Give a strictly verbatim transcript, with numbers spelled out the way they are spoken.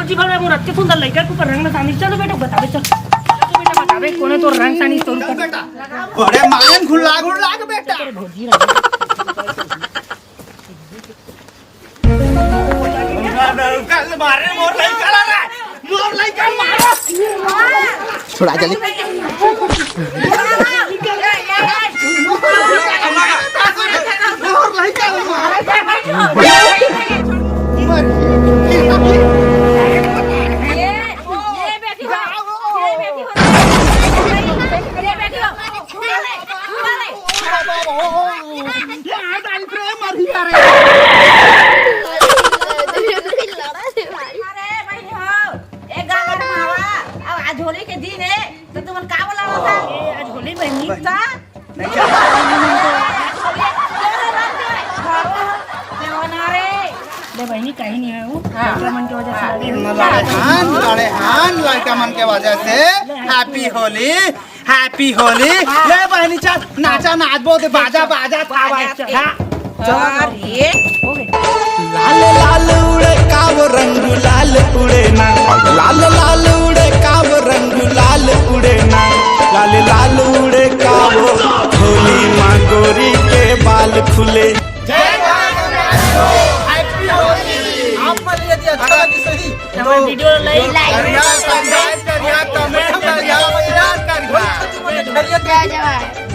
जी भर में मोर अतके सुंदर लइका के ऊपर रंग नसानी। चलो बेटा, बताबे, चल। चलो बेटा, बताबे, कोने तोर रंग सानी तोर ऊपर? बेटा, बड़े मायन घुल्ला घुल्ला के बेटा। तेरे भौजी रंग। कल मारे मोर लइका ला रे। मोर लइका मारो। छोड़ा जल्दी। मोर लइका मारो। ये, ये बेटी हो, ये बेटी हो, ये बेटी हो। छुआ ले, छुआ ले। अरे बहिनी हो, एक गाना मावा, अब आज होली के दिन है, तो तुमन का बोला होता? ए, आज होली बहिनी। का? नहीं चला। देवना रे। ले बहिनी, कहीं नहीं है वो। हाँ। लड़का मन के वजह से लड़े। लड़े हान, लड़े हान, लड़का मन के वजह से। Happy Holi, Happy Holi। हाँ। ले बहिनी, चल, नाचा, नाचबो, दे बाजा, बाजा, बाजा। हाँ। चलो, अरे। हो गए। लाल लाल उड़े काव रंग लाल उड़े ना, लाल लाल उड़े काव रंग लाल उड़े ना, लाल लाल उड़े काव होली माँ गोरी के बाल खुले। जय माँ गंगा। Happy Holi। आप मन यदि अच्छा लगी सही तो हमारे video like, like करिया, subscribe करिया, comment करिया, share करिया। जय जवान।